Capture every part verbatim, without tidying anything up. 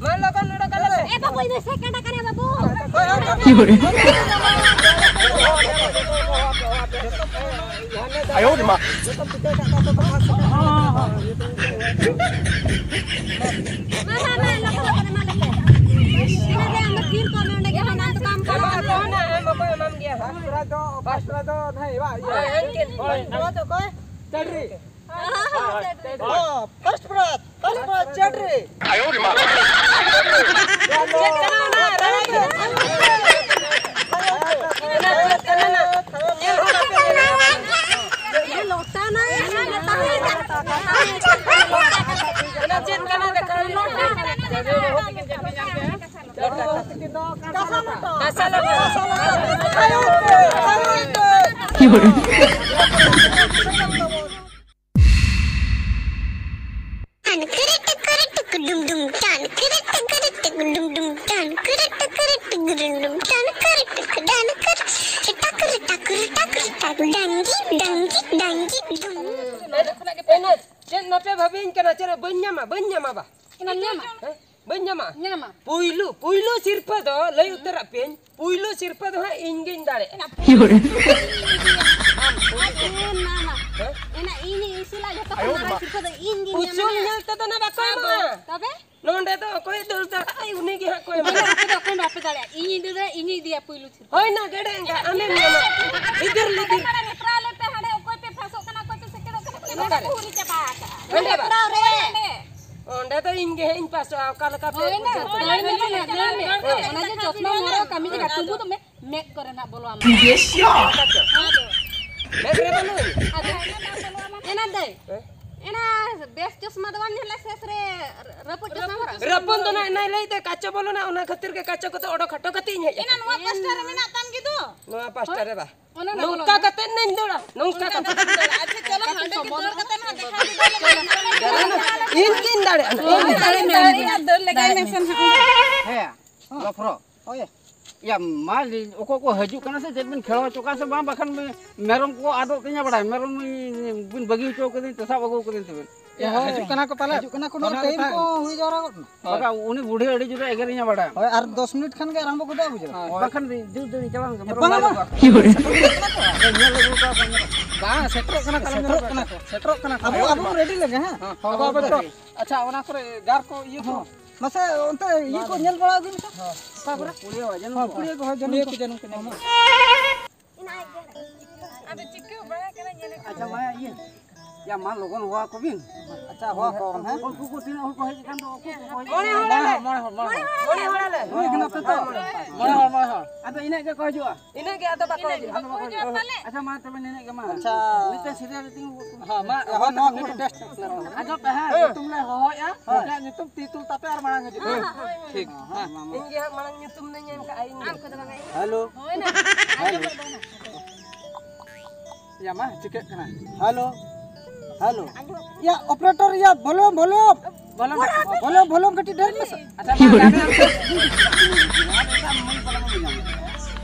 ᱢᱟ ᱞᱚᱜᱚᱱ ᱩᱰᱩᱠ ᱟᱞᱮ ᱯᱮ᱾ ᱮ ᱵᱟᱹᱵᱩ, ᱤᱧ ᱫᱚ ᱥᱮᱠᱮᱱᱰ ᱟᱠᱟᱱᱟ ᱵᱟᱹᱵᱩ᱾ ᱦᱳᱭ, ᱦᱳᱭ, ᱦᱳᱭ᱾ ᱟᱭᱳ ᱨᱮ ᱢᱟ᱾ ᱢᱟ, ᱢᱟ, ᱢᱟ, ᱞᱚᱜᱚᱱ, ᱞᱚᱜᱚᱱ, ᱮᱢᱟ ᱞᱮᱯᱮ᱾ ᱮᱱᱟ ᱫᱮ, ᱟᱢ ᱫᱚ ᱛᱷᱤᱨ ᱠᱚᱜ ᱢᱮ ᱚᱸᱰᱮ ᱜᱮ, ᱦᱟᱱᱟ ᱫᱚ ᱵᱟᱢ ᱮᱢᱟ ᱠᱚ ᱠᱟᱱᱟ᱾ ᱦᱟᱸᱜ, ᱮᱢ ᱢᱟᱠᱚ ᱮᱢᱟᱢ ᱜᱮᱭᱟ ᱦᱟᱸᱜ᱾ ᱯᱷᱟᱥᱴ ᱯᱨᱟᱭᱤᱡᱽ ᱫᱚ, ᱯᱷᱟᱥᱴ ᱯᱨᱟᱭᱤᱡᱽ ᱫᱚ ᱱᱟᱦᱟᱜ ᱤᱭᱟᱹ, ᱦᱳᱭ, ᱦᱳᱭ, ᱦᱳᱭ᱾ ᱱᱚᱣᱟ ᱫᱚ ᱚᱠᱚᱭ? ᱪᱟᱹᱰᱨᱤ᱾ ᱦᱮᱸ, ᱦᱮᱸ, ᱪᱟᱹᱰᱨᱤ᱾ ᱦᱚᱸ, ᱯᱷᱟᱥᱴ ᱯᱨᱟᱭᱤᱡᱽ, ᱯᱷᱟᱥᱴ ᱯᱨᱟᱭᱤᱡᱽ ᱪᱟᱹᱰᱨᱤ᱾ ᱟᱭᱳ ᱨᱮ ᱢᱟ᱾ ᱪᱮᱫ ᱠᱟᱱᱟ ᱚᱱᱟ? ᱨᱟᱱᱤ ᱜᱮ᱾ ᱪᱮᱫ ᱠᱟᱱᱟ ᱚᱱᱟ? ᱧᱮᱞ ᱦᱚᱸ ᱵᱟᱯᱮ ᱧᱮᱞ ᱠᱟᱫᱟ᱾ ᱞᱚᱴᱟ ᱱᱟ, ᱚᱱᱟ ᱪᱮᱫ ᱠᱟᱱᱟ ᱫᱮᱠᱷᱟᱣ ᱧᱚᱜ ᱢᱮ᱾ ᱠᱟᱥᱟ ᱞᱚᱴᱟ᱾ ᱴᱟᱱ ᱠᱤᱨᱤ ᱴᱤᱠᱤᱨᱤ ᱴᱤᱠᱤ ᱰᱩᱢ ᱰᱩᱢ, ᱴᱟᱱ ᱠᱤᱨᱤ ᱴᱤᱠᱤᱨᱤ ᱴᱤᱠᱤ ᱰᱩᱢ ᱰᱩᱢ, ᱴᱟᱱ ᱠᱤᱨᱤ ᱴᱤᱠᱤᱨᱤ ᱴᱤᱠᱤ ᱰᱩᱢ ᱰᱩᱢ, ᱴᱟᱱ ᱠᱤᱨᱤ ᱴᱤᱠᱤ ᱰᱟᱱ ᱠᱤᱨᱤ ᱴᱟᱠ ᱨᱤ ᱴᱟᱠ ᱨᱤ ᱴᱟᱠ ᱰᱟᱝᱜᱤ ᱰᱟᱝᱜᱤ ᱰᱟᱝᱜᱤ ᱰᱩᱢ᱾ ᱮᱱᱮᱡ, ᱪᱮᱫ ᱱᱟᱯᱮ ᱵᱷᱟᱵᱤᱧ ᱠᱟᱱᱟ, ᱪᱮᱫ ᱵᱟᱹᱧ ᱧᱟᱢᱟ, ᱵᱟᱹᱧ ᱧᱟᱢᱟ ᱵᱟ᱾ ᱚᱱᱟ ᱧᱟᱢᱟ᱾ ᱦᱮᱸ? ᱵᱟᱹᱧ ᱧᱟᱢᱟ? ᱧᱟᱢᱟ᱾ ᱯᱩᱭᱞᱩ, ᱯᱩᱭᱞᱩ ᱥᱤᱨᱯᱟᱹ ᱫᱚ ᱞᱟᱹᱭ ᱩᱛᱟᱹᱨᱟᱜ ᱯᱮᱭᱟᱹᱧ, ᱯᱩᱭᱞᱩ ᱥᱤᱨᱯᱟᱹ ᱫᱚ ᱦᱟᱸᱜ ᱤᱧ ᱜᱤᱧ ᱫᱟᱲᱮᱭᱟᱜᱼᱟ᱾ ᱮᱱᱟ ᱯᱩᱭᱞᱩ ᱥᱤᱨᱯᱟᱹ ᱫᱚ ᱤᱧ ᱜᱤᱧ ᱧᱟᱢᱟ᱾ ᱮᱱᱟ ᱤᱧᱤᱧ ᱤᱥᱤᱱᱟ, ᱡᱚᱛᱚ ᱠᱷᱚᱱ ᱢᱟᱨᱟᱝ ᱥᱤᱨᱯᱟᱹ ᱫᱚ ᱤᱧ ᱜᱤᱧ ᱧᱟᱢᱟ᱾ ᱩᱥᱩᱞ ᱧᱮᱞ ᱛᱮᱫᱚ ᱱᱟ ᱵᱟᱠᱚ ᱮᱢᱚᱜᱼᱟ᱾ ᱛᱚᱵᱮ? ᱱᱚᱰᱮ ᱫᱚ ᱚᱠᱚᱭ ᱫᱟᱹᱲ ᱫᱟᱲᱮᱭᱟᱜᱼᱟᱭ, ᱩᱱᱤ ᱜᱮ ᱦᱟᱸᱜ ᱠᱚ ᱮᱢᱚᱜᱼᱟ᱾ ᱟᱯᱮ ᱫᱚ ᱚᱠᱚᱭ ᱦᱚᱸ ᱵᱟᱯᱮ ᱫᱟᱲᱮᱭᱟᱜᱼᱟ, ᱤᱧᱤᱧ ᱫᱟᱹᱲᱟ, ᱤᱧᱤᱧ ᱤᱫᱤᱭᱟ ᱯᱩᱭᱞᱩ ᱥᱤᱨᱯᱟᱹ᱾ ᱦᱳᱭ ᱱᱟ, ᱜᱮᱰᱮ ᱮᱸᱜᱟ, ᱟᱢᱮᱢ ᱧᱟᱢᱟ᱾ ᱞᱤᱫᱤᱨ, ᱞᱤᱫᱤᱨ᱾ ᱦᱮᱯᱨᱟᱣ ᱞᱮ ᱯᱮ, ᱦᱟᱸᱰᱮ ᱚᱠᱚᱭ ᱯᱮ ᱯᱷᱟᱥᱚᱜ ᱠᱟᱱᱟ, ᱚᱠᱚᱭ ᱯᱮ ᱥᱮᱠᱮᱱᱚᱜ ᱠᱟᱱᱟ, ᱚᱱᱟ ᱫᱚ ᱦᱩᱨᱤ ᱪᱟᱵᱟ ᱟᱠᱟᱜᱼᱟ᱾ ᱦᱮᱸ, ᱵᱟᱵᱟ᱾ ᱦᱮᱯᱨᱟᱣ ᱨᱮ᱾ ᱚᱸᱰᱮ ᱫᱚ ᱤᱧ ᱜᱮ ᱦᱟᱸᱜ ᱤᱧ ᱯᱟᱥᱚᱜᱼᱟ, ᱚᱠᱟ ᱞᱮᱠᱟ ᱯᱮ ᱦᱳᱭ ᱱᱟ, ᱵᱩᱡᱷᱟᱹᱣ ᱫᱟᱹᱲ ᱢᱮ, ᱫᱟᱹᱲ ᱢᱮ, ᱫᱟᱹᱲ ᱢᱮ᱾ ᱚᱱᱟ ᱡᱮ ᱪᱚᱥᱢᱟ ᱢᱚᱨᱟ ᱠᱟᱹᱢᱤ ᱡᱟᱭᱜᱟ, ᱛᱩᱸᱵᱩ ᱫᱚ ᱢᱮ, ᱢᱮᱫ ᱠᱚᱨᱮ ᱱᱟᱜ ᱵᱚᱞᱚ ᱟᱢᱟ᱾ ᱢᱮᱫ ᱨᱮ ᱵᱟᱹᱱᱩᱜ᱾ ᱟᱫᱚ, ᱮᱱᱟ ᱫᱟᱹᱭ, ᱦᱮᱸ? ᱮᱱᱟ ᱵᱮᱥ ᱪᱚᱥᱢᱟ ᱫᱚ ᱵᱟᱢ ᱧᱮᱞ ᱞᱮᱫ, ᱥᱮᱥ ᱨᱮ ᱨᱟᱹᱯᱩᱫ ᱪᱚᱥᱢᱟ ᱦᱚᱨᱚᱜ? ᱨᱟᱹᱯᱩᱫ ᱫᱚ ᱱᱟᱜ ᱮᱱᱟᱭ ᱞᱟᱹᱭ ᱛᱮ ᱠᱟᱪᱚ ᱵᱚᱞᱚᱱᱟ, ᱚᱱᱟ ᱠᱷᱟᱹᱛᱤᱨ ᱜᱮ ᱠᱟᱪᱚ ᱠᱚᱛᱮ ᱚᱰᱚᱠ ᱦᱚᱴᱚ ᱠᱟᱛᱮ ᱤᱧ ᱦᱮᱡ ᱮᱱᱟ᱾ ᱮᱱᱟ ᱱᱚᱣᱟ ᱯᱟᱥᱴᱟ ᱨᱮ ᱢᱮᱱᱟᱜ ᱛᱟᱢ ᱜᱮ ᱫᱚ᱾ ᱱᱚᱣᱟ ᱯᱟᱥᱴᱟ ᱨᱮ ᱵᱟ᱾ ᱚᱱᱟ ᱱᱚᱝᱠᱟ ᱵᱚᱞᱚᱱᱟ᱾ ᱠᱟᱛᱮ ᱱᱟᱧ ᱫᱟᱹᱲᱟ, ᱱᱚᱝᱠᱟ ᱠᱟᱛᱮ᱾ ᱟᱪᱪᱷᱟ, ᱪᱚᱞᱚ, ᱦᱟᱸᱰᱮ ᱠᱤᱱ ᱫᱟᱹᱲ ᱠᱟᱛᱮ ᱱᱟᱜ ᱫᱮᱠᱷᱟᱣ ᱠᱮᱫᱟ᱾ ᱤᱧ ᱜᱤᱧ ᱫᱟᱲᱮᱭᱟᱜᱼᱟ᱾ ᱤᱧ ᱫᱟᱲᱮ ᱢᱮ, ᱫᱟᱲᱮ ᱢᱮ᱾ ᱫᱟᱹᱲ ᱞᱮᱜᱟᱭ ᱢᱮ ᱥᱮ ᱱᱟᱜ᱾ ᱦᱮᱸ, ᱜᱟᱯᱷᱨᱚ᱾ ᱦᱳᱭ᱾ ᱭᱟ, ᱢᱟ ᱞᱟᱹᱭ, ᱚᱠᱚᱭ ᱠᱚ ᱦᱤᱡᱩᱜ ᱠᱟᱱᱟ ᱥᱮ ᱪᱮᱫ ᱵᱤᱱ ᱠᱷᱮᱞ ᱦᱚᱪᱚ ᱠᱟᱱᱟ ᱥᱮ ᱵᱟᱝ? ᱵᱟᱠᱷᱟᱱ ᱢᱮ-, ᱢᱮᱨᱚᱢ ᱠᱚ ᱟᱫᱚᱜ ᱛᱤᱧᱟ ᱵᱟᱲᱟᱭ, ᱢᱮᱨᱚᱢ ᱵᱤᱱ ᱵᱟᱹᱜᱤ ᱦᱚᱪᱚ ᱠᱟᱹᱫᱤᱧ ᱛᱮ ᱥᱟᱵ ᱟᱹᱜᱩ ᱠᱟᱹᱫᱤᱧ ᱛᱟᱵᱤᱱ᱾ ᱦᱤᱡᱩᱜ ᱠᱟᱱᱟ ᱠᱚ ᱯᱟᱞᱮ᱾ ᱦᱤᱡᱩᱜ ᱠᱟᱱᱟ ᱠᱚ, ᱱᱚᱣᱟ ᱚᱱᱟ ᱴᱟᱭᱤᱢ ᱠᱟᱛᱷᱟ᱾ ᱠᱚ ᱦᱩᱭ ᱡᱟᱣᱨᱟ ᱜᱚᱫ ᱱᱟ᱾ ᱵᱟᱠᱷᱟᱱ ᱩᱱᱤ ᱵᱩᱰᱷᱤ ᱟᱹᱰᱤ ᱡᱳᱨᱮ ᱮᱜᱮᱨᱤᱧᱟ ᱵᱟᱰᱟᱭᱟᱢ᱾ ᱦᱳᱭ, ᱟᱨ ᱫᱚᱥ ᱢᱤᱱᱤᱴ ᱠᱷᱟᱱ ᱜᱮ ᱟᱨᱟᱢᱵᱚ ᱜᱚᱫᱚᱜᱼᱟ, ᱵᱩᱡᱷᱟᱹᱣ᱾ ᱦᱳᱭ᱾ ᱵᱟᱠᱷᱟᱱ ᱫᱤ-, ᱫᱤ-, ᱫᱤ-, ᱪᱟᱞᱟᱣ ᱞᱮᱱ ᱜᱮ, ᱵᱟᱝ, ᱵᱚᱨᱚᱝ ᱵᱟᱝ᱾ ᱞᱟᱹᱭ ᱠᱚᱣᱟ᱾ ᱦᱤᱡᱩᱜ ᱠᱟᱱᱟ ᱠᱚ᱾ ᱮ, ᱧᱮᱞ ᱟᱹᱜᱩ ᱠᱚᱣᱟ ᱵᱚᱱ᱾ ᱵᱟᱝ, ᱥᱮᱴᱮᱨᱚᱜ ᱠᱟᱱᱟ ᱠᱚ, ᱥᱮᱴᱮᱨᱚᱜ ᱠᱟᱱᱟ ᱠᱚ, ᱥᱮᱴᱮᱨᱚᱜ ᱠᱟᱱᱟ ᱠᱚ᱾ ᱟᱵᱚ, ᱟᱵᱚ ᱨᱮᱰᱤ ᱞᱮᱱ ᱜᱮ, ᱦᱮᱸ? ᱦᱮᱸ, ᱟᱵᱚ, ᱟᱵᱚ ᱟᱵᱚ ᱨᱮᱰᱤ᱾ ᱟᱪᱪᱷᱟ, ᱚᱱᱟ ᱠᱚᱨᱮ ᱡᱟᱨ ᱠᱚ, ᱤᱭᱟᱹ ᱠᱚ᱾ ᱦᱚᱸ᱾ ᱢᱟᱥᱮ ᱚᱱᱛᱮ ᱤᱭᱟᱹ ᱠᱚ ᱧᱮᱞ ᱵᱟᱲᱟ ᱟᱹᱜᱩᱭ ᱢᱮᱥᱮ᱾ ᱦᱚᱸ᱾ ᱚᱠᱟ ᱠᱚᱨᱮ? ᱯᱩᱲᱤᱭᱟᱹ ᱦᱚᱸ, ᱡᱟᱹᱱᱩᱢ ᱦᱚᱸ, ᱠᱚ᱾ ᱯᱩᱲᱤᱭᱟᱹ ᱠᱚ, ᱦᱚᱸ, ᱡᱟᱹᱱᱩᱢ ᱠᱚ᱾ ᱟᱫᱚ ᱪᱤᱠᱟᱹ ᱵᱟᱲᱟ ᱠᱟᱱᱟ ᱧᱮᱞ ᱟᱠᱟᱫ ᱟᱪᱪᱷᱟ, ᱢᱟ ᱤᱭᱟᱹ᱾ ᱭᱟ, ᱢᱟ ᱞᱚᱜᱚᱱ ᱦᱚᱦᱚ ᱟᱠᱚ ᱵᱤᱱ᱾ ᱟᱪᱪᱷᱟ, ᱦᱚᱦᱚ ᱟᱠᱚ ᱵᱚᱱ, ᱦᱮᱸ? ᱩᱱᱠᱩ ᱠᱚ ᱛᱤᱱᱟᱹᱜ ᱦᱚᱲ ᱠᱚ ᱦᱮᱡ ᱟᱠᱟᱱ ᱫᱚ, ᱩᱱᱠᱩ ᱠᱚ ᱦᱮᱡ ᱢᱚᱬᱮ ᱦᱚᱲ᱾ ᱟᱠᱟᱱ᱾ ᱢᱚᱬᱮ ᱦᱚᱲ, ᱢᱚᱬᱮ ᱦᱚᱲ, ᱢᱚᱬᱮ ᱦᱚᱲ᱾ ᱦᱩᱭ ᱠᱟᱱᱟ ᱯᱮ ᱛᱚ? ᱢᱚᱬᱮ ᱦᱚᱲ, ᱢᱚᱬᱮ ᱦᱚᱲ᱾ ᱟᱫᱚ ᱤᱱᱟᱹᱜ ᱜᱮᱠᱚ ᱦᱤᱡᱩᱜᱼᱟ? ᱤᱱᱟᱹᱜ ᱜᱮ, ᱟᱫᱚ ᱵᱟᱠᱚ ᱦᱤᱡᱩᱜᱼᱟ᱾ ᱟᱫᱚ ᱵᱟᱠᱚ ᱦᱤᱡᱩᱜᱼᱟ᱾ ᱟᱪᱪᱷᱟ, ᱢᱟ ᱛᱚᱵᱮ ᱱᱤᱱᱟᱹᱜ ᱜᱮ ᱢᱟ᱾ ᱟᱪᱪᱷᱟ᱾ ᱢᱤᱫᱴᱮᱱ ᱥᱤᱨᱤᱭᱟᱞ ᱨᱮ ᱛᱤᱸᱜᱩ ᱠᱚᱜ ᱯᱮ᱾ ᱦᱮᱸ, ᱢᱟ, ᱮᱦᱚᱵ ᱱᱚᱣᱟ ᱠᱚ ᱴᱮᱥᱴ᱾ ᱟᱸᱡᱚᱢ ᱯᱮ, ᱦᱮᱸ, ᱦᱮᱸ᱾ ᱧᱩᱛᱩᱢ ᱞᱮ ᱦᱚᱦᱚᱭᱮᱜᱼᱟ, ᱦᱮᱸ᱾ ᱩᱱᱤᱭᱟᱜ ᱧᱩᱛᱩᱢ ᱛᱤ ᱛᱩᱞ ᱛᱟᱯᱮ ᱟᱨ ᱢᱟᱲᱟᱝ ᱦᱤᱡᱩᱜ ᱯᱮ᱾ ᱦᱮᱸ, ᱦᱮᱸ, ᱦᱮᱸ᱾ ᱴᱷᱤᱠ, ᱦᱮᱸ᱾ ᱤᱧ ᱜᱮ ᱦᱟᱸᱜ ᱢᱟᱲᱟᱝ ᱧᱩᱛᱩᱢ ᱫᱚᱧ ᱮᱢ ᱠᱟᱜᱼᱟ, ᱤᱧ ᱜᱮ᱾ ᱦᱮᱞᱳ᱾ ᱦᱮᱞᱳ᱾ ᱭᱟ ᱢᱟ, ᱪᱤᱠᱟᱹᱜ ᱠᱟᱱᱟ? Hello, hello. ᱭᱟ, ᱚᱯᱟᱨᱮᱴᱚᱨ, ᱭᱟ, ᱵᱷᱚᱞᱤᱭᱩᱢ, ᱵᱷᱚᱞᱤᱭᱩᱢ᱾ ᱵᱷᱚᱞᱤᱭᱩᱢ, ᱵᱷᱚᱞᱤᱭᱩᱢ ᱠᱟᱹᱴᱤᱡ ᱰᱷᱮᱨ ᱢᱮᱥᱮ᱾ ᱟᱪᱪᱷᱟ, ᱢᱟ, ᱜᱟᱱ ᱢᱮ᱾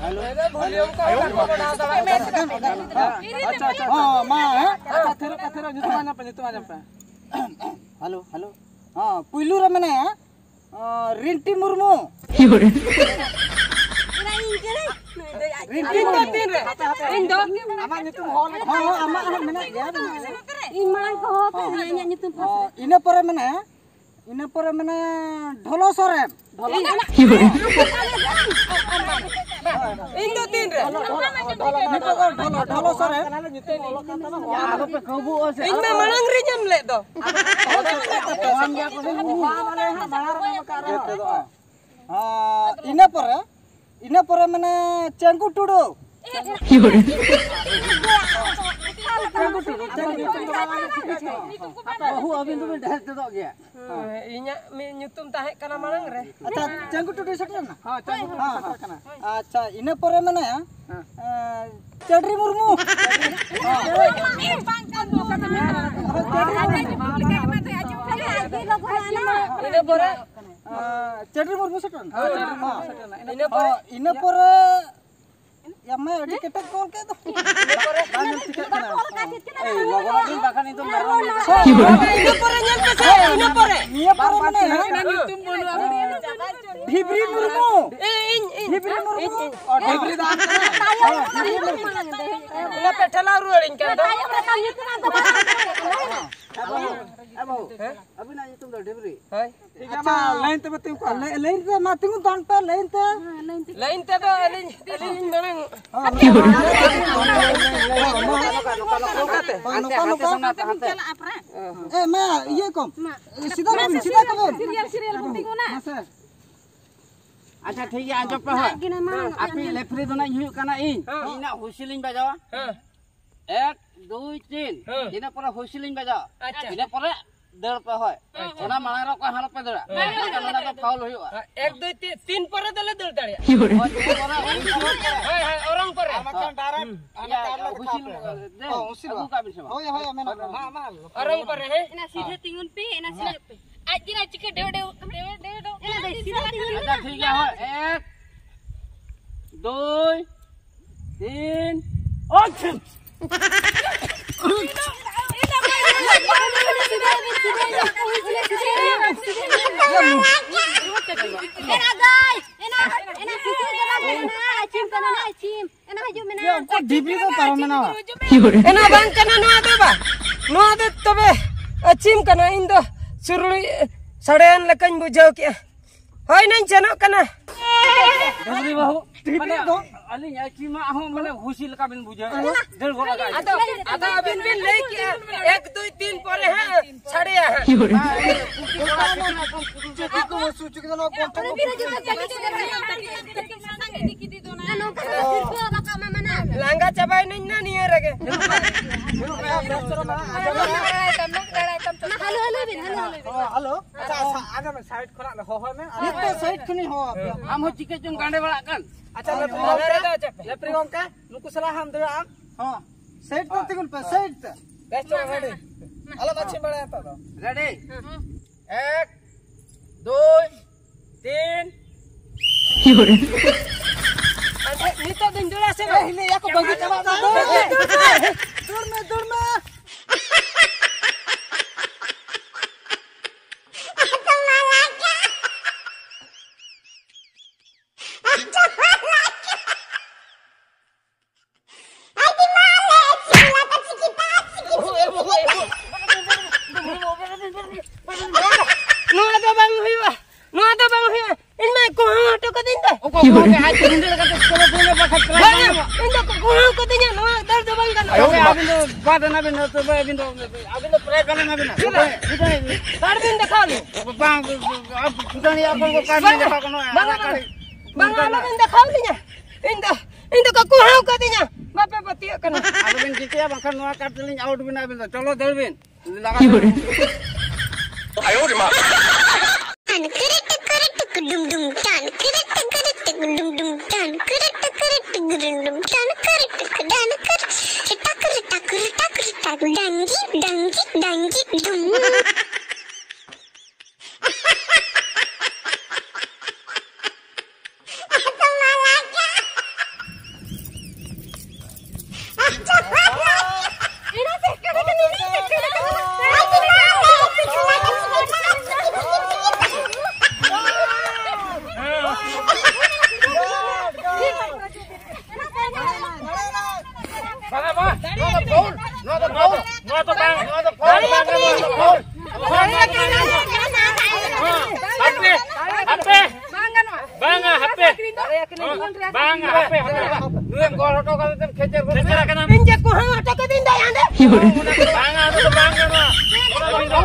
Hello, hello. ᱵᱷᱚᱞᱤᱭᱩᱢ ᱠᱚ ᱵᱟᱲᱦᱟᱣ ᱫᱟᱲᱮᱭᱟᱜᱼᱟ᱾ ᱟᱪᱪᱷᱟ, ᱟᱪᱪᱷᱟ᱾ ᱦᱚᱸ, ᱢᱟ, ᱦᱮᱸ᱾ ᱟᱪᱪᱷᱟ, ᱛᱷᱤᱨᱚᱜ ᱯᱮ, ᱛᱷᱤᱨᱚᱜ, ᱧᱩᱛᱩᱢ ᱟᱸᱡᱚᱢ ᱯᱮ, ᱧᱩᱛᱩᱢ ᱟᱸᱡᱚᱢ ᱯᱮ᱾ Hello, hello. ᱦᱚᱸ, ᱯᱩᱭᱞᱩ ᱨᱮ ᱢᱮᱱᱟᱭᱟ, ᱟᱸ, ᱨᱤᱱᱴᱤ ᱢᱩᱨᱢᱩ᱾ ᱤᱧ ᱫᱚ ᱛᱤᱱ ᱨᱮ? ᱤᱧ ᱫᱚ ᱟᱢᱟᱜ ᱧᱩᱛᱩᱢ ᱦᱚᱸ ᱞᱮᱠᱷᱟᱱ᱾ ᱦᱚᱸ, ᱦᱚᱸ, ᱟᱢᱟᱜ ᱦᱚᱸ ᱢᱮᱱᱟᱜ ᱜᱮᱭᱟ, ᱢᱮᱱᱟᱜ ᱜᱮᱭᱟ᱾ ᱤᱧ ᱢᱟᱲᱟᱝ ᱠᱚ ᱦᱚᱦᱚ ᱯᱮ, ᱤᱧᱟᱹᱜ ᱧᱩᱛᱩᱢ ᱯᱟᱥ ᱨᱮ᱾ ᱤᱱᱟᱹ ᱯᱚᱨᱮ ᱢᱮᱱᱟᱭᱟ, ᱤᱱᱟᱹ ᱯᱚᱨᱮ ᱢᱮᱱᱟᱭᱟ ᱰᱷᱚᱞᱚ ᱥᱚᱨᱮᱱ᱾ ᱤᱧ ᱫᱚ ᱛᱤᱱ ᱨᱮ? ᱱᱤᱛᱚᱜ ᱫᱚ ᱰᱷᱚᱞᱚ, ᱰᱷᱚᱞᱚ ᱥᱚᱨᱮᱱ᱾ ᱟᱞᱚ ᱯᱮ ᱠᱟᱹᱵᱩᱜᱼᱟ ᱥᱮ᱾ ᱤᱧ ᱢᱟ ᱢᱟᱲᱟᱝ ᱨᱮᱧ ᱮᱢ ᱞᱮᱫ ᱫᱚ᱾ ᱦᱚᱦᱚ ᱟᱢ ᱜᱮᱭᱟ ᱠᱚ ᱥᱮ᱾ ᱢᱟᱲᱟᱝ ᱨᱮ ᱮᱢ ᱟᱠᱟᱫ ᱨᱮᱦᱚᱸ᱾ ᱟᱨ ᱤᱱᱟᱹ ᱯᱚᱨᱮ, ᱤᱱᱟᱹ ᱯᱚᱨᱮ ᱢᱟᱱᱮ ᱪᱮᱝᱠᱩ ᱴᱩᱰᱩ᱾ ᱪᱮᱝᱠᱩ ᱴᱩᱰᱩ, ᱪᱮᱝᱠᱩ ᱴᱩᱰᱩ᱾ ᱵᱟᱹᱦᱩ, ᱟᱹᱵᱤᱱ ᱫᱚᱵᱤᱱ ᱰᱷᱮᱨ ᱪᱮᱫᱚᱜ ᱜᱮᱭᱟ᱾ ᱦᱮᱸ, ᱤᱧᱟᱹᱜ ᱢᱤᱫ ᱧᱩᱛᱩᱢ ᱛᱟᱦᱮᱸ ᱠᱟᱱᱟ ᱢᱟᱲᱟᱝ ᱨᱮ᱾ ᱟᱪᱪᱷᱟ, ᱪᱮᱝᱠᱩ ᱴᱩᱰᱩ ᱥᱮᱴᱮᱨ ᱮᱱᱟ? ᱦᱮᱸ, ᱪᱮᱝᱠᱩ ᱴᱩᱰᱩ ᱦᱮᱸ, ᱥᱮᱴᱮᱨ ᱦᱮᱸ᱾ ᱠᱟᱱᱟ᱾ ᱟᱪᱪᱷᱟ, ᱤᱱᱟᱹ ᱯᱚᱨᱮ ᱢᱮᱱᱟᱭᱟ, ᱦᱮᱸ᱾ ᱮᱸ, ᱪᱟᱹᱰᱨᱤ ᱢᱩᱨᱢᱩ᱾ ᱤᱱᱟᱹ ᱯᱚᱨᱮ ᱟᱸ, ᱪᱟᱹᱰᱨᱤ ᱢᱩᱨᱢᱩ ᱥᱮᱴᱮᱨ ᱮᱱᱟ? ᱦᱮᱸ, ᱪᱟᱹᱰᱨᱤ ᱢᱩᱨᱢᱩ ᱥᱮᱴᱮᱨ ᱮᱱᱟ᱾ ᱤᱱᱟᱹ ᱯᱚᱨᱮ? ᱚ, ᱤᱱᱟᱹ ᱯᱚᱨᱮ ᱭᱟ ᱢᱟ, ᱟᱹᱰᱤ ᱠᱮᱴᱮᱡ ᱠᱚ ᱚᱞ ᱠᱮᱫ ᱫᱚ᱾ ᱵᱟᱝ ᱚᱞ ᱠᱟᱜ ᱪᱮᱫ ᱠᱟᱱᱟ? ᱮᱭ, ᱞᱚᱜᱚᱱ ᱵᱤᱱ ᱵᱟᱠᱷᱟᱱ ᱤᱧ ᱫᱚ ᱢᱮᱨᱚᱢ ᱞᱮᱠᱟ᱾ ᱤᱱᱟᱹ ᱯᱚᱨᱮ ᱧᱮᱞ ᱯᱮᱥᱮ, ᱤᱱᱟᱹ ᱯᱚᱨᱮ, ᱤᱱᱟᱹ ᱯᱚᱨᱮ ᱢᱟᱱᱮ, ᱰᱷᱤᱵᱽᱨᱤ ᱢᱩᱨᱢᱩ᱾ ᱮᱭ, ᱤᱧ, ᱤᱧ᱾ ᱰᱷᱤᱵᱽᱨᱤ ᱢᱩᱨᱢᱩ᱾ ᱤᱧ, ᱤᱧ᱾ ᱚ, ᱰᱷᱤᱵᱽᱨᱤ ᱫᱚ ᱟᱢ ᱠᱟᱱᱟ᱾ ᱚᱱᱟ ᱯᱮ ᱴᱷᱮᱞᱟᱣ ᱨᱩᱣᱟᱹᱲᱤᱧ ᱠᱟᱱ ᱫᱚ᱾ ᱮ ᱵᱟᱹᱵᱩ, ᱮ ᱵᱟᱹᱵᱩ, ᱟᱹᱵᱤᱱᱟᱜ ᱧᱩᱛᱩᱢ ᱫᱚ ᱰᱷᱤᱵᱽᱨᱤ? ᱦᱳᱭ᱾ ᱴᱷᱤᱠ ᱜᱮᱭᱟ, ᱢᱟ, ᱞᱟᱭᱤᱱ ᱛᱮᱵᱚ ᱛᱤᱸᱜᱩ ᱠᱚᱜᱼᱟ᱾ ᱞᱟᱭ-, ᱞᱟᱭᱤᱱ ᱨᱮ ᱢᱟ ᱛᱤᱸᱜᱩ ᱛᱟᱦᱮᱱ ᱯᱮ, ᱞᱟᱭᱤᱱ ᱛᱮ᱾ ᱞᱟᱭᱤᱱ ᱛᱮᱫᱚ ᱟᱹᱞᱤᱧ, ᱟᱹᱞᱤᱧ ᱞᱤᱧ ᱢᱟᱲᱟᱝ᱾ ᱦᱚᱸ, ᱱᱚᱝᱠᱟ, ᱱᱚᱝᱠᱟ, ᱱᱚᱝᱠᱟ, ᱱᱚᱝᱠᱟ, ᱱᱚᱝᱠᱟ, ᱱᱚᱝᱠᱟ, ᱱᱚᱝᱠᱟ, ᱱᱚᱝᱠᱟ, ᱱᱚᱝᱠᱟ᱾ ᱦᱟᱱᱛᱮ, ᱦᱟᱱᱛᱮ ᱥᱮᱱᱟᱜ ᱛᱮ, ᱦᱟᱱᱛᱮ᱾ ᱮ, ᱢᱟ, ᱤᱭᱟᱹ ᱠᱚᱢ᱾ ᱥᱤᱫᱷᱟᱹ ᱠᱚᱵᱤᱱ, ᱥᱤᱫᱷᱟᱹ ᱠᱚᱵᱤᱱ᱾ ᱥᱤᱨᱤᱭᱟᱞ, ᱥᱤᱨᱤᱭᱟᱞ ᱵᱚᱱ ᱛᱤᱸᱜᱩᱱᱟ᱾ ᱢᱟᱥᱮ᱾ ᱟᱪᱪᱷᱟ, ᱴᱷᱤᱠ ᱜᱮᱭᱟ, ᱟᱸᱡᱚᱢ ᱯᱮ ᱦᱳᱭ᱾ ᱟᱹᱯᱤ ᱞᱮᱯᱷᱨᱤ ᱫᱚ ᱱᱟᱜ ᱤᱧ ᱦᱩᱭᱩᱜ ᱠᱟᱱᱟ ᱤᱧ᱾ ᱦᱮᱸ᱾ ᱤᱧ ᱱᱟᱜ ᱦᱩᱥᱤᱞ ᱤᱧ ᱵᱟᱡᱟᱣᱟ᱾ ᱦᱮᱸ᱾ ᱮᱠ, ᱫᱩᱭ, ᱛᱤᱱ᱾ ᱦᱮᱸ᱾ ᱤᱱᱟᱹ ᱯᱚᱨᱮ ᱦᱩᱥᱤᱞ ᱤᱧ ᱵᱟᱡᱟᱣᱟ᱾ ᱟᱪᱪᱷᱟ᱾ ᱤᱱᱟᱹ ᱯᱚᱨᱮ ᱫᱟᱹᱲ ᱯᱮ, ᱦᱳᱭ᱾ ᱟᱪᱪᱷᱟ᱾ ᱚᱱᱟ ᱢᱟᱲᱟᱝ ᱨᱮ ᱚᱠᱚᱭ ᱦᱚᱸ ᱟᱞᱚᱯᱮ ᱫᱟᱹᱲᱟ᱾ ᱦᱮᱸ᱾ ᱵᱟᱠᱷᱟᱱ ᱚᱱᱟ ᱫᱚ ᱯᱷᱟᱩᱞ ᱦᱩᱭᱩᱜᱼᱟ᱾ ᱦᱮᱸ, ᱮᱠ, ᱫᱩᱭ, ᱛᱤᱱ, ᱛᱤᱱ ᱯᱚᱨᱮ ᱫᱚᱞᱮ ᱫᱟᱹᱲ ᱫᱟᱲᱮᱭᱟᱜᱼᱟ᱾ ᱦᱳᱭ, ᱛᱤᱱ ᱯᱚᱨᱮ ᱦᱩᱭ ᱯᱚᱨᱮ᱾ ᱦᱳᱭ, ᱦᱳᱭ, ᱚᱨᱚᱝ ᱯᱚᱨᱮ᱾ ᱟᱨ ᱵᱟᱠᱷᱟᱱ ᱰᱟᱭᱨᱮᱠᱴ ᱦᱩᱸ᱾ ᱦᱟᱱᱟ ᱤᱭᱟᱹ, ᱠᱟᱨ ᱞᱮ ᱦᱩᱥᱤᱞ, ᱫᱮᱠᱷᱟᱣ ᱯᱮ᱾ ᱫᱮ-, ᱦᱳᱭ, ᱦᱩᱥᱤᱞ ᱟᱹᱜᱩ ᱵᱟᱝ᱾ ᱠᱟᱜ ᱵᱤᱱ ᱥᱮ ᱵᱟᱝ? ᱦᱳᱭ, ᱦᱳᱭ, ᱢᱮᱱᱟᱜ ᱵᱚᱱᱟ᱾ ᱢᱟ, ᱢᱟ, ᱚᱨᱚᱝ ᱯᱚᱨᱮ, ᱦᱮᱸ? ᱮᱱᱟ ᱥᱤᱫᱷᱟᱹ ᱛᱤᱸᱜᱩᱱ ᱯᱮ, ᱮᱱᱟ ᱥᱤᱫᱷᱟᱹ ᱯᱮ᱾ ᱟᱡ ᱜᱮ ᱱᱟ ᱪᱤᱠᱟᱹ ᱰᱮᱣ, ᱰᱮᱣ, ᱰᱮᱣ, ᱰᱮᱣ, ᱰᱮᱣ᱾ ᱮᱱᱟ ᱫᱮ ᱥᱤᱫᱷᱟᱹ ᱛᱤᱸᱜᱩᱱ ᱯᱮ᱾ ᱟᱪᱪᱷᱟ, ᱴᱷᱤᱠ ᱜᱮᱭᱟ, ᱦᱳᱭ᱾ ᱮᱠ, ᱫᱩᱭ, ᱛᱤᱱ, ᱮᱠᱥᱚᱱ! ᱮᱱᱟ ᱵᱟᱝ ᱠᱟᱱᱟ ᱱᱚᱣᱟ ᱫᱚ ᱵᱟ᱾ ᱱᱚᱣᱟ ᱫᱚ ᱛᱚᱵᱮ ᱟᱹᱪᱤᱢ ᱠᱟᱱᱟ, ᱤᱧ ᱫᱚ ᱥᱩᱨᱩᱲᱤ ᱥᱟᱰᱮᱭᱟᱱ ᱞᱮᱠᱟᱧ ᱵᱩᱡᱷᱟᱹᱣ ᱠᱮᱜᱼᱟ᱾ ᱦᱳᱭ, ᱱᱟᱧ ᱥᱮᱱᱚᱜ ᱠᱟᱱᱟ᱾ ᱰᱟᱹᱝᱨᱤ ᱵᱟᱹᱦᱩ, ᱢᱟᱱᱮ, ᱟᱹᱞᱤᱧ ᱟᱹᱪᱤᱢᱟᱜ ᱦᱚᱸ, ᱢᱟᱱᱮ, ᱦᱩᱥᱤ ᱞᱮᱠᱟ ᱵᱤᱱ ᱵᱩᱡᱷᱟᱹᱣᱮᱫᱼᱟ᱾ ᱫᱟᱹᱲ ᱜᱚᱫ ᱟᱠᱟᱫ ᱟᱫᱚ, ᱟᱫᱚ ᱟᱹᱵᱤᱱ ᱵᱤᱱ ᱞᱟᱹᱭ ᱠᱮᱜᱼᱟ, ᱮᱠ, ᱫᱩᱭ, ᱛᱤᱱ ᱯᱚᱨᱮ ᱦᱟᱸᱜ ᱥᱟᱰᱮᱭᱟ ᱦᱟᱸᱜ᱾ ᱪᱮᱫ ᱠᱚ ᱦᱟᱹᱥᱩ ᱦᱚᱪᱚ ᱠᱮᱫᱟ ᱱᱚᱣᱟ ᱜᱚᱱᱴᱷᱮ ᱠᱚ? ᱞᱟᱸᱜᱟ ᱪᱟᱵᱟᱭᱮᱱᱟᱹᱧ ᱱᱟ ᱱᱤᱭᱟᱹ ᱨᱮᱜᱮ᱾ ᱦᱮᱞᱳ, ᱦᱮᱞᱳ ᱵᱤᱱ, ᱦᱮᱞᱳ, ᱦᱮᱞᱳ ᱵᱤᱱ᱾ Hello, hello. ᱟᱪᱪᱷᱟ, ᱟᱪᱪᱷᱟ, ᱟᱸᱡᱚᱢ ᱢᱮ, ᱥᱟᱭᱤᱰ ᱠᱷᱚᱱᱟᱜ ᱦᱚᱦᱚᱭ ᱢᱮ᱾ ᱱᱤᱛᱚᱜ ᱥᱟᱭᱤᱰ ᱠᱷᱚᱱᱤᱧ ᱦᱚᱦᱚ ᱟᱯᱮᱭᱟ᱾ ᱟᱢ ᱦᱚᱸ ᱪᱤᱠᱟᱹ ᱪᱚᱝ ᱜᱟᱸᱰᱮ ᱵᱟᱲᱟᱜ ᱠᱟᱱ᱾ ᱟᱪᱪᱷᱟ, ᱞᱮᱯᱷᱨᱤ ᱜᱚᱝᱠᱮ, ᱞᱮᱯᱷᱨᱤ ᱜᱚᱝᱠᱮ, ᱱᱩᱠᱩ ᱥᱟᱞᱟᱜ ᱦᱟᱸᱜ ᱮᱢ ᱫᱟᱹᱲᱟ ᱟᱢ? ᱦᱚᱸ, ᱥᱟᱭᱤᱰ ᱛᱮ ᱛᱤᱸᱜᱩᱱ ᱯᱮ, ᱥᱟᱭᱤᱰ ᱛᱮ᱾ ᱵᱮᱥ, ᱪᱚᱞᱚ, ᱨᱮᱰᱤ᱾ ᱟᱞᱚᱢ ᱟᱹᱪᱤᱢ ᱵᱟᱲᱟᱭᱟ ᱱᱤᱛᱚᱜ ᱫᱚ᱾ ᱨᱮᱰᱤ? ᱮᱠ, ᱫᱩᱭ, ᱛᱤᱱ᱾ ᱟᱪᱪᱷᱟ, ᱱᱤᱛᱚᱜ ᱫᱚᱧ ᱫᱟᱹᱲᱟ᱾ ᱪᱮᱫ ᱮ ᱦᱤᱞᱤᱭᱟ ᱠᱚ ᱵᱟᱹᱜᱤ ᱪᱟᱵᱟᱜ ᱫᱚ? ᱫᱟᱹᱲ ᱢᱮ, ᱫᱟᱹᱲ ᱢᱮ, ᱫᱟᱹᱲ ᱢᱮ᱾ ᱱᱚᱣᱟ ᱫᱚ ᱵᱟᱝ ᱦᱩᱭᱩᱜᱼᱟ, ᱱᱚᱣᱟ ᱫᱚ ᱵᱟᱝ ᱦᱩᱭᱩᱜᱼᱟ᱾ ᱤᱧ ᱢᱟ ᱠᱚᱦᱚᱸ ᱦᱚᱴᱚ ᱠᱟᱹᱫᱤᱧ ᱫᱚ᱾ ᱚᱠᱚᱭ ᱠᱚᱦᱚᱸ ᱯᱮ ᱟᱡ ᱛᱮ ᱧᱤᱫᱟᱹ ᱞᱮᱠᱟᱛᱮ ᱪᱚᱞᱚ ᱛᱮ ᱵᱟᱠᱷᱟᱡ ᱯᱨᱟᱭ ᱵᱟᱝ, ᱵᱟᱝ᱾ ᱤᱧ ᱫᱚ ᱠᱚᱦᱚᱸ ᱠᱟᱹᱫᱤᱧᱟ, ᱱᱚᱣᱟ ᱫᱟᱹᱲ ᱫᱚ ᱵᱟᱝ ᱜᱟᱱᱚᱜᱼᱟ᱾ ᱛᱚᱵᱮ ᱟᱹᱵᱤᱱ ᱫᱚ ᱵᱟᱫ ᱮᱱᱟ ᱵᱤᱱ, ᱛᱚᱵᱮ ᱟᱹᱵᱤᱱ ᱫᱚ, ᱟᱹᱵᱤᱱ ᱫᱚ ᱯᱨᱟᱭ ᱵᱟᱞᱮ ᱮᱢᱟ ᱵᱤᱱᱟ᱾ ᱪᱮᱫᱟᱜ? ᱪᱮᱫᱟᱜ? ᱫᱟᱹᱲ ᱵᱤᱱ ᱫᱮᱠᱷᱟᱣ ᱞᱤᱧ᱾ ᱵᱟᱝ, ᱟᱨ ᱥᱩᱫᱷᱟᱹ ᱱᱤᱭᱟᱹ ᱟᱠᱚ ᱠᱚ ᱠᱟᱨᱰ ᱵᱟᱝ, ᱞᱤᱧ ᱫᱮᱠᱷᱟᱣ ᱠᱟᱱᱟ, ᱵᱟᱝ, ᱚᱱᱟ ᱵᱟᱝ, ᱠᱟᱨᱰ ᱵᱟᱝ, ᱟᱞᱚᱵᱤᱱ ᱫᱮᱠᱷᱟᱣ ᱞᱤᱧᱟ᱾ ᱤᱧ ᱫᱚ, ᱤᱧ ᱫᱚ ᱠᱚ ᱠᱚᱦᱚᱸ ᱠᱟᱹᱫᱤᱧᱟ᱾ ᱵᱟᱯᱮ ᱯᱟᱹᱛᱭᱟᱹᱜ ᱠᱟᱱᱟ᱾ ᱟᱞᱚᱵᱤᱱ ᱪᱤᱠᱟᱹᱭᱟ, ᱵᱟᱝᱠᱷᱟᱱ ᱱᱚᱣᱟ ᱠᱟᱨᱰ ᱛᱮᱞᱤᱧ ᱟᱣᱩᱴ ᱵᱤᱱᱟ ᱟᱹᱵᱤᱱ ᱫᱚ᱾ ᱪᱚᱞᱚ ᱫᱟᱹᱲ ᱵᱤᱱ᱾ ᱞᱟᱜᱟ ᱫᱟᱹᱲ ᱵᱤᱱ᱾ ᱴᱟᱱ ᱠᱤᱨᱤ ᱴᱤᱠᱤᱨᱤ ᱴᱤᱠᱤ ᱰᱩᱢ ᱰᱩᱢ, ᱴᱟᱱ ᱠᱤᱨᱤ ᱴᱤᱠᱤᱨᱤ ᱴᱤᱠᱤ ᱰᱩᱢ ᱰᱩᱢ, ᱴᱟᱱ ᱠᱤᱨᱤ ᱴᱤᱠᱤᱨᱤ ᱴᱤᱠᱤ ᱰᱩᱢ ᱰᱩᱢ, ᱴᱟᱱ ᱠᱤᱨᱤ ᱴᱤᱠᱤ ᱰᱟᱱ ᱠᱤᱨᱤ, ᱴᱟᱠ ᱨᱤ ᱴᱟᱠ ᱨᱤ ᱴᱟᱠ ᱨᱤ ᱴᱟᱠ, ᱰᱟᱝᱜᱤ ᱰᱟᱝᱜᱤ ᱰᱟᱝᱜᱤ ᱰᱩᱢ᱾ ᱵᱟᱝᱟ, ᱵᱟᱝᱟ᱾ ᱱᱚᱣᱟ ᱫᱚ ᱯᱷᱟᱩᱞ᱾ ᱱᱚᱣᱟ ᱫᱚ ᱯᱷᱟᱩᱞ᱾ ᱱᱚᱣᱟ ᱫᱚ ᱵᱟᱝ᱾ ᱱᱚᱣᱟ ᱫᱚ ᱯᱷᱟᱩᱞ᱾ ᱱᱚᱣᱟ ᱫᱚ ᱯᱷᱟᱩᱞ᱾ ᱦᱟᱯᱮ, ᱦᱟᱯᱮ᱾ ᱵᱟᱝᱟ, ᱦᱟᱯᱮ᱾ ᱵᱟᱝᱟ, ᱦᱟᱯᱮ, ᱦᱟᱯᱮ᱾ ᱱᱩᱭᱮᱢ ᱜᱚᱲ ᱦᱚᱴᱚ ᱠᱟᱛᱮᱢ ᱠᱷᱮᱪᱮᱨ ᱜᱚᱫ ᱠᱷᱮᱪᱮᱨ ᱠᱟᱱᱟ᱾ ᱟᱠᱟᱱᱟ᱾ ᱤᱧ ᱡᱮ ᱠᱚᱦᱟᱸ ᱦᱚᱴᱚ ᱠᱟᱹᱫᱤᱧ ᱫᱚᱭ ᱦᱟᱸᱰᱮ᱾ ᱵᱟᱝᱟ, ᱚᱱᱟ ᱫᱚ ᱵᱟᱝ ᱜᱟᱱᱚᱜᱼᱟ᱾ ᱚᱱᱟ ᱫᱚ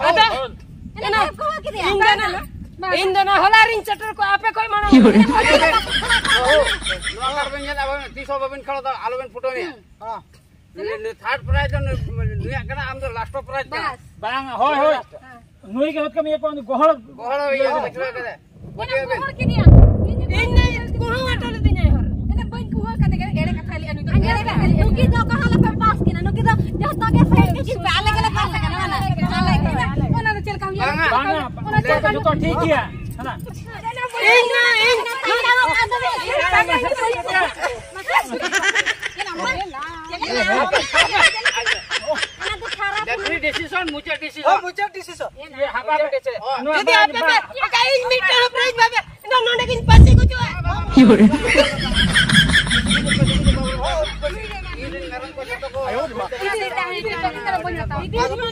ᱟᱫᱚ ᱤᱧ ᱫᱚ ᱱᱟ, ᱤᱧ ᱫᱚ ᱱᱟ ᱦᱚᱞᱟ ᱨᱤᱧ ᱥᱮᱴᱮᱨ ᱠᱚᱜᱼᱟ, ᱟᱯᱮ ᱠᱷᱚᱡ ᱢᱟᱲᱟᱝ᱾ ᱵᱟᱹᱦᱩ, ᱱᱚᱣᱟ ᱠᱟᱨᱰ ᱵᱮᱱ ᱧᱮᱞᱟ, ᱟᱵᱮᱱ ᱛᱤᱥ ᱦᱚᱸ ᱵᱟᱵᱮᱱ ᱠᱷᱮᱞᱳᱰᱟ, ᱟᱞᱚᱵᱮᱱ ᱯᱷᱩᱴᱟᱹᱣ ᱮᱱᱟ᱾ ᱦᱮᱸ᱾ ᱱᱩᱭ, ᱱᱩᱭ ᱛᱷᱟᱨᱰ ᱯᱨᱟᱭᱤᱡᱽ ᱫᱚ ᱱᱩᱭ, ᱱᱩᱭᱟᱜ ᱠᱟᱱᱟ, ᱟᱢ ᱫᱚ ᱞᱟᱥᱴ ᱯᱨᱟᱭᱤᱡᱽ ᱠᱟᱱᱟ᱾ ᱵᱟᱥ᱾ ᱵᱟᱝ, ᱦᱳᱭ, ᱦᱳᱭ᱾ ᱱᱩᱭ ᱜᱮ ᱦᱩᱭᱩᱜ ᱠᱟᱱᱟ ᱤᱭᱟᱹ ᱠᱚ, ᱩᱱᱤ ᱜᱚᱦᱚᱲ᱾ ᱜᱚᱦᱚᱲ ᱦᱩᱭᱩᱜᱼᱟ, ᱵᱩᱡᱷᱟᱹᱣ ᱠᱮᱫᱟ? ᱤᱧ ᱫᱚ ᱠᱩᱦᱟᱹ ᱦᱚᱴᱚ ᱞᱤᱫᱤᱧᱟᱭ ᱦᱚᱨ᱾ ᱮᱱᱮ ᱵᱟᱹᱧ ᱠᱩᱦᱟᱹ ᱠᱟᱛᱮ ᱜᱮ ᱮᱲᱮ ᱠᱟᱛᱷᱟ ᱞᱟᱹᱭ ᱟᱹᱱᱤᱡ ᱫᱚ᱾ ᱮᱲᱮ ᱠᱟᱛᱷᱟ᱾ ᱱᱩᱠᱤᱱ ᱫᱚ ᱚᱠᱟ ᱦᱚᱸ ᱟᱞᱚᱯᱮ ᱯᱟᱥ ᱠᱤᱱᱟ, ᱱᱩᱠᱤᱱ ᱫᱚ ᱡᱚᱛᱚ ᱜᱮ ᱥᱮᱴ ᱠᱤᱱ ᱯᱮ, ᱟᱞᱮ ᱜᱮᱞᱮ ᱯᱟᱥ ᱠᱟᱱᱟ, ᱚᱱᱟ ᱫᱚ ᱪᱮᱫ ᱞᱮᱠᱟ ᱦᱩᱭᱩᱜᱼᱟ? ᱵᱟᱝᱟ᱾ ᱚᱱᱟ ᱪᱮᱫ ᱞᱮᱠᱟ ᱡᱚᱛᱚ ᱴᱷᱤᱠ ᱜᱮᱭᱟ᱾ ᱦᱮᱸ᱾ ᱤᱧ ᱢᱟ, ᱤᱧ ᱰᱤᱥᱤᱥᱚᱱ, ᱢᱩᱪᱟᱹᱫ ᱰᱤᱥᱤᱥᱚᱱ᱾ ᱦᱚᱸ, ᱢᱩᱪᱟᱹᱫ ᱰᱤᱥᱤᱥᱚᱱ᱾ ᱡᱩᱫᱤ ᱟᱯᱮ ᱯᱮ, ᱚᱠᱟ ᱤᱧ ᱢᱤᱫᱴᱟᱝ ᱦᱚᱸ ᱯᱨᱟᱭᱤᱡᱽ ᱵᱟᱭ ᱮᱢᱟ, ᱤᱧ ᱫᱚ ᱱᱚᱰᱮ ᱜᱤᱧ ᱯᱟᱹᱥᱤ ᱜᱩᱡᱩᱜᱼᱟ᱾ ᱤᱧ ᱨᱮᱱ ᱢᱮᱨᱚᱢ ᱠᱚ ᱡᱚᱛᱚ ᱠᱚ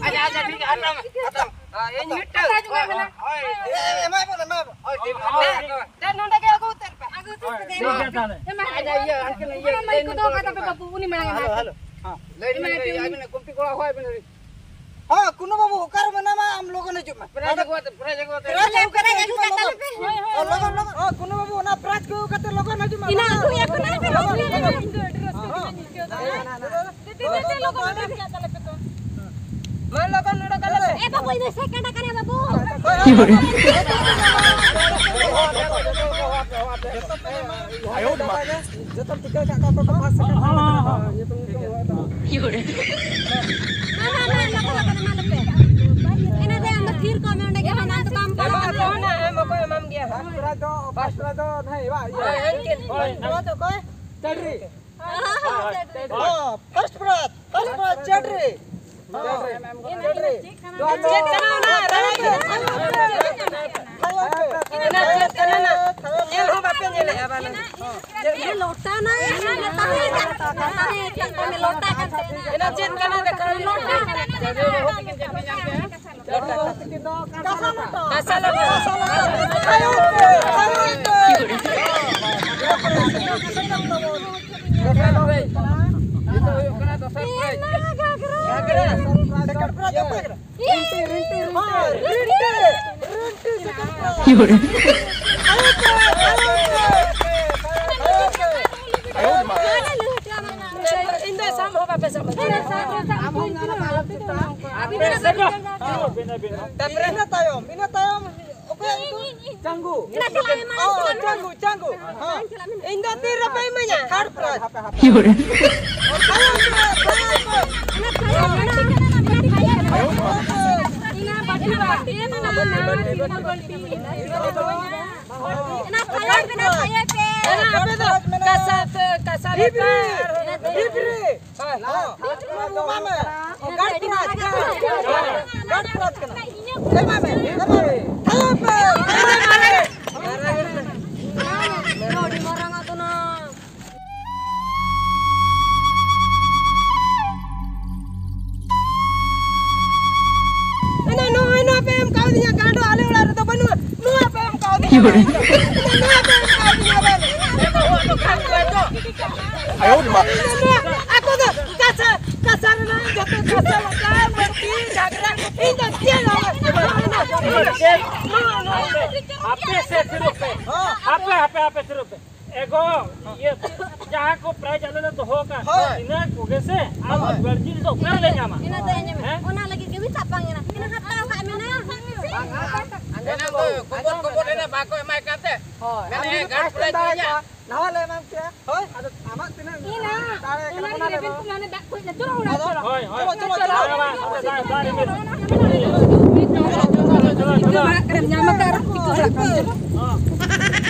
ᱟᱪᱪᱷᱟ, ᱟᱪᱪᱷᱟ, ᱴᱷᱤᱠ ᱜᱮᱭᱟ, ᱦᱟᱛᱟᱣ ᱢᱮ, ᱦᱟᱛᱟᱣ ᱢᱮ᱾ ᱦᱮᱸ, ᱤᱧ ᱢᱤᱫᱴᱟᱝ᱾ ᱦᱳᱭ, ᱦᱳᱭ, ᱦᱳᱭ᱾ ᱮ, ᱮᱢᱟᱭ ᱵᱚᱱ, ᱮᱢᱟᱭ ᱵᱚᱱ᱾ ᱦᱳᱭ, ᱴᱷᱤᱠ ᱜᱮᱭᱟ᱾ ᱫᱮ, ᱱᱚᱰᱮ ᱜᱮ ᱟᱹᱜᱩ ᱩᱛᱟᱹᱨ ᱯᱮ᱾ ᱟᱹᱜᱩ ᱩᱛᱟᱹᱨ ᱯᱮ, ᱫᱮ᱾ ᱴᱷᱤᱠ ᱜᱮᱭᱟ, ᱛᱟᱦᱞᱮ᱾ ᱮᱢᱟ ᱟᱪᱪᱷᱟ, ᱤᱭᱟᱹ, ᱦᱟᱱᱛᱮ ᱤᱭᱟᱹ, ᱚᱱᱟ ᱢᱟᱹᱭᱤᱠ ᱠᱚ ᱫᱚᱦᱚ ᱠᱟᱛᱟ ᱯᱮ, ᱵᱟᱹᱵᱩ, ᱩᱱᱤ ᱢᱟᱲᱟᱝ ᱮ ᱦᱮᱞᱳ, ᱮᱢᱟ ᱦᱮᱞᱳ, ᱯᱮ᱾ ᱦᱮᱸ᱾ ᱞᱟᱹᱭ ᱵᱤᱱ, ᱮᱢᱟ ᱯᱮ, ᱞᱟᱹᱭ, ᱩᱱᱤ᱾ ᱟᱹᱵᱤᱱᱟᱜ ᱠᱚᱢᱯᱤ ᱠᱚᱲᱟ ᱦᱚᱦᱚ ᱟᱹᱵᱤᱱ ᱩᱱᱤ᱾ ᱦᱮᱸ, ᱠᱩᱱᱩ ᱵᱟᱹᱵᱩ, ᱚᱠᱟ ᱨᱮᱵᱮᱱ ᱧᱟᱢᱟ? ᱟᱢ ᱞᱚᱜᱚᱱ ᱦᱤᱡᱩᱜ ᱢᱮ᱾ ᱯᱨᱟᱭᱤᱡᱽ ᱟᱹᱜᱩ ᱠᱟᱛᱮ, ᱯᱨᱟᱭᱤᱡᱽ ᱟᱹᱜᱩ ᱠᱟᱛᱮ᱾ ᱯᱨᱟᱭᱤᱡᱽ ᱟᱹᱜᱩ ᱠᱟᱛᱮ ᱦᱤᱡᱩᱜ ᱢᱮ, ᱞᱚᱜᱚᱱ᱾ ᱦᱳᱭ, ᱦᱳᱭ᱾ ᱚ, ᱞᱚᱜᱚᱱ, ᱞᱚᱜᱚᱱ᱾ ᱚ, ᱠᱩᱱᱩ ᱵᱟᱹᱵᱩ, ᱚᱱᱟ ᱯᱨᱟᱭᱤᱡᱽ ᱠᱚ ᱟᱹᱜᱩ ᱠᱟᱛᱮ ᱞᱚᱜᱚᱱ ᱦᱤᱡᱩᱜ ᱢᱮ, ᱤᱱᱟᱹ ᱞᱚᱜᱚᱱ, ᱟᱹᱜᱩᱭᱟ ᱠᱚ, ᱞᱚᱜᱚᱱ, ᱞᱚᱜᱚᱱ᱾ ᱦᱮᱸ, ᱦᱮᱸ᱾ ᱫᱮ, ᱫᱮ, ᱫᱮ, ᱞᱚᱜᱚᱱ, ᱞᱚᱜᱚᱱ᱾ ᱢᱟ, ᱞᱚᱜᱚᱱ ᱩᱰᱩᱠ ᱟᱞᱮ ᱯᱮ᱾ ᱮ ᱵᱟᱹᱵᱩ, ᱤᱧ ᱫᱚ second ᱟᱠᱟᱱᱟ ᱵᱟᱹᱵᱩ᱾ ᱦᱳᱭ, ᱦᱳᱭ, ᱦᱳᱭ᱾ ᱡᱚᱛᱚ ᱯᱮ ᱧᱟᱢᱟ᱾ ᱡᱚᱛᱚ ᱴᱷᱤᱠᱟᱹ ᱠᱟᱜ ᱠᱚᱣᱟ ᱠᱚ, first, second, third ᱠᱟᱱᱟ ᱠᱚ᱾ ᱧᱩᱛᱩᱢ, ᱧᱩᱛᱩᱢ ᱠᱚ ᱮᱢ ᱠᱟᱫᱟ᱾ ᱢᱟ, ᱢᱟ, ᱢᱟ, ᱞᱚᱜᱚᱱ, ᱞᱚᱜᱚᱱ, ᱮᱢᱟ ᱞᱮᱯᱮ᱾ ᱮᱱᱟ ᱫᱮ, ᱟᱢ ᱫᱚ ᱛᱷᱤᱨ ᱠᱚᱜ ᱢᱮ ᱚᱸᱰᱮ ᱜᱮ, ᱦᱟᱱᱟ ᱫᱚ ᱵᱟᱢ ᱮᱢᱟ ᱯᱟᱲᱟᱜ ᱠᱚ, ᱠᱟᱱᱟ᱾ ᱚᱱᱟ ᱮᱢ ᱵᱟᱠᱚ ᱮᱢᱟᱢ ᱜᱮᱭᱟ᱾ First prize ᱫᱚ, first prize ᱫᱚ ᱱᱟᱦᱟᱜ ᱤᱭᱟᱹ, ᱦᱳᱭ, ᱦᱳᱭ, ᱦᱳᱭ᱾ ᱱᱚᱣᱟ ᱫᱚ ᱚᱠᱚᱭ? ᱪᱟᱹᱰᱨᱤ᱾ ᱦᱮᱸ, first prize, first prize, ᱪᱟᱹᱰᱨᱤ᱾ ᱪᱟᱹᱰᱨᱤ᱾ ᱪᱮᱫ ᱠᱟᱱᱟ ᱚᱱᱟ? ᱨᱟᱲᱟ ᱜᱮ᱾ ᱚᱱᱟ ᱪᱮᱫ ᱠᱟᱱᱟ ᱱᱟ? ᱧᱮᱞ ᱦᱚᱸ ᱵᱟᱯᱮ ᱧᱮᱞᱮᱜᱼᱟ ᱵᱟᱞᱮ᱾ ᱞᱚᱴᱟ ᱱᱟ, ᱞᱚᱴᱟ ᱠᱟᱱ ᱛᱟᱦᱮᱸ᱾ ᱚᱱᱟ ᱪᱮᱫ ᱠᱟᱱᱟ ᱫᱮᱠᱷᱟᱣ ᱞᱤᱧ᱾ ᱞᱚᱴᱟ᱾ ᱠᱟᱥᱟ ᱞᱚᱴᱟ᱾ ᱱᱤᱛᱚᱜ ᱦᱩᱭᱩᱜ ᱠᱟᱱᱟ ᱫᱚᱥᱟᱨ prize᱾ ᱜᱷᱟᱜᱽᱨᱟ᱾ Second prize ᱚᱠᱚᱭ ᱠᱟᱱᱟ? ᱨᱤᱱᱴᱤ, ᱨᱤᱱᱴᱤ, ᱨᱤᱱᱴᱤ᱾ ᱦᱳᱭ, ᱨᱤᱱᱴᱤ, ᱨᱤᱱᱴᱤ᱾ Second prize᱾ ᱟᱭᱳ ᱯᱮ, ᱟᱭᱳ ᱯᱮ, ᱟᱭᱳ ᱯᱮ᱾ ᱤᱧ ᱫᱚ ᱥᱟᱵ ᱦᱚᱸ ᱵᱟᱯᱮ ᱥᱟᱵ ᱦᱚᱪᱚᱧᱟ᱾ ᱟᱯᱮ ᱥᱮᱫ ᱫᱚ᱾ ᱛᱟᱨᱯᱚᱨᱮ ᱤᱱᱟᱹ ᱛᱟᱭᱚᱢ, ᱤᱱᱟᱹ ᱛᱟᱭᱚᱢ ᱚᱠᱚᱭᱟᱜ ᱧᱩᱛᱩᱢ? ᱪᱟᱝᱜᱩ᱾ ᱚ, ᱪᱟᱝᱜᱩ, ᱪᱟᱝᱜᱩ᱾ ᱦᱮᱸ᱾ ᱤᱧ ᱫᱚ ᱛᱤ ᱨᱮᱯᱮ ᱤᱢᱟᱹᱧᱟ? Third prize᱾ ᱚᱱᱟ ᱯᱷᱟᱭᱟᱨ ᱯᱮ, ᱚᱱᱟ ᱯᱷᱟᱭᱟᱨ ᱯᱮ᱾ ᱚᱱᱟ ᱟᱯᱮ ᱫᱚ ᱠᱟᱥᱟ, ᱠᱟᱥᱟ ᱨᱮ ᱯᱮ᱾ ᱦᱮᱸ, ᱦᱮᱸ᱾ ᱚᱱᱟ ᱜᱟᱰ ᱯᱩᱨᱟᱡᱽ ᱠᱟᱱᱟ᱾ ᱜᱟᱰ ᱯᱩᱨᱟᱡᱽ ᱠᱟᱱᱟ᱾ ᱮᱢᱟ ᱢᱮ, ᱮᱢᱟ ᱢᱮ᱾ ᱛᱷᱟᱭᱟ ᱯᱮ᱾ ᱟᱹᱰᱤ ᱢᱟᱨᱟᱝ ᱟᱛᱳ ᱱᱟ᱾ ᱮᱱᱟ ᱱᱚᱜᱼᱚᱭ ᱱᱚᱣᱟ ᱯᱮ ᱮᱢ ᱠᱟᱣᱫᱤᱧᱟ, ᱜᱟᱰᱚ ᱟᱞᱮ ᱚᱲᱟᱜ ᱨᱮᱫᱚ ᱵᱟᱹᱱᱩᱜᱼᱟ, ᱱᱚᱣᱟ ᱯᱮ ᱮᱢ ᱠᱟᱣᱫᱤᱧᱟ᱾ ᱱᱚᱣᱟ ᱯᱮ ᱮᱢ ᱠᱟᱣᱫᱤᱧᱟ ᱵᱮᱱ᱾ ᱟᱭᱳ ᱢᱟ᱾ ᱱᱚᱣᱟ ᱟᱠᱚ ᱫᱚ ᱠᱟᱥᱟ, ᱠᱟᱥᱟ ᱨᱮᱱᱟᱜ ᱡᱚᱛᱚ ᱠᱟᱥᱟ ᱞᱟᱠᱟ, ᱵᱟᱹᱲᱛᱤ, ᱡᱷᱟᱜᱽᱲᱟ, ᱤᱧ ᱫᱚ ᱪᱮᱫ ᱦᱚᱸ ᱵᱟᱝ᱾ ᱱᱚᱣᱟ, ᱱᱚᱣᱟ, ᱱᱚᱣᱟ᱾ ᱟᱯᱮ ᱥᱮ ᱛᱷᱤᱨᱚᱜ ᱯᱮ᱾ ᱟᱯᱮ, ᱟᱯᱮ, ᱟᱯᱮ ᱛᱷᱤᱨᱚᱜ ᱯᱮ᱾ ᱮᱜᱳ, ᱤᱭᱟᱹ, ᱡᱟᱦᱟᱸ ᱠᱚ ᱯᱨᱟᱭᱤᱡᱽ ᱟᱞᱮ ᱞᱮ ᱫᱚᱦᱚ ᱟᱠᱟᱫ, ᱦᱳᱭ᱾ ᱤᱱᱟᱹ ᱠᱚᱜᱮ ᱥᱮ, ᱟᱨ ᱦᱳᱭ᱾ ᱵᱟᱹᱲᱛᱤ ᱫᱚ ᱚᱠᱟ ᱨᱮᱞᱮ ᱧᱟᱢᱟ? ᱤᱱᱟᱹ ᱫᱚ ᱤᱧ ᱦᱮᱸ? ᱚᱱᱟ ᱞᱟᱹᱜᱤᱫ ᱜᱮ ᱢᱮᱛᱟᱜ ᱵᱟᱝ ᱮᱱᱟ᱾ ᱤᱱᱟᱹ ᱦᱟᱛᱟᱣ ᱠᱟᱜ ᱢᱮ ᱱᱟ᱾ ᱮᱱᱟᱝ ᱫᱚ ᱠᱚᱵᱚᱞ, ᱠᱚᱵᱚᱞ ᱮᱱᱟ, ᱵᱟᱠᱚ ᱮᱢᱟᱭ ᱠᱟᱱ ᱛᱮ᱾ ᱦᱳᱭ᱾ ᱢᱮᱱᱮ ᱟᱢ ᱡᱩᱫᱤ ᱜᱟᱱ ᱯᱷᱟᱥᱴ ᱯᱩᱨᱟᱹᱭ ᱮᱢ ᱫᱟᱲᱮ ᱛᱤᱧᱟ᱾ ᱠᱚᱣᱟ, ᱱᱟᱣᱟ ᱞᱮ ᱮᱢᱟᱢ ᱠᱮᱭᱟ᱾ ᱦᱳᱭ᱾ ᱟᱫᱚ ᱟᱢᱟᱜ ᱛᱤᱱᱟᱹᱜ ᱤᱱᱟ, ᱫᱟᱲᱮ ᱠᱟᱱᱟ, ᱚᱱᱟ ᱚᱱᱟ ᱞᱮ ᱜᱮ ᱮᱢᱟᱢᱟ᱾ ᱢᱮᱱᱠᱚ ᱢᱟᱱᱮ ᱫᱟᱜ ᱠᱚ ᱦᱮᱡ ᱮᱱᱟ᱾ ᱪᱚᱞᱚ, ᱚᱲᱟᱜ ᱦᱳᱭ, ᱪᱚᱞᱚ᱾ ᱦᱳᱭ, ᱪᱚᱞᱚ, ᱪᱚᱞᱚ, ᱪᱚᱞᱚ᱾ ᱪᱚᱞᱚ, ᱪᱚᱞᱚ, ᱪᱚᱞᱚ᱾ ᱪᱚᱞᱚ, ᱪᱚᱞᱚ, ᱪᱚᱞᱚ᱾ ᱪᱚᱞᱚ, ᱪᱚᱞᱚ, ᱪᱚᱞᱚ᱾ ᱚᱲᱟᱜ ᱠᱚᱨᱮᱢ ᱧᱟᱢ ᱟᱠᱟᱫ ᱨᱮᱦᱚᱸ ᱪᱤᱠᱟᱹ ᱚᱲᱟᱜ ᱠᱟᱱ ᱪᱚᱞᱚ᱾ ᱦᱚᱸ᱾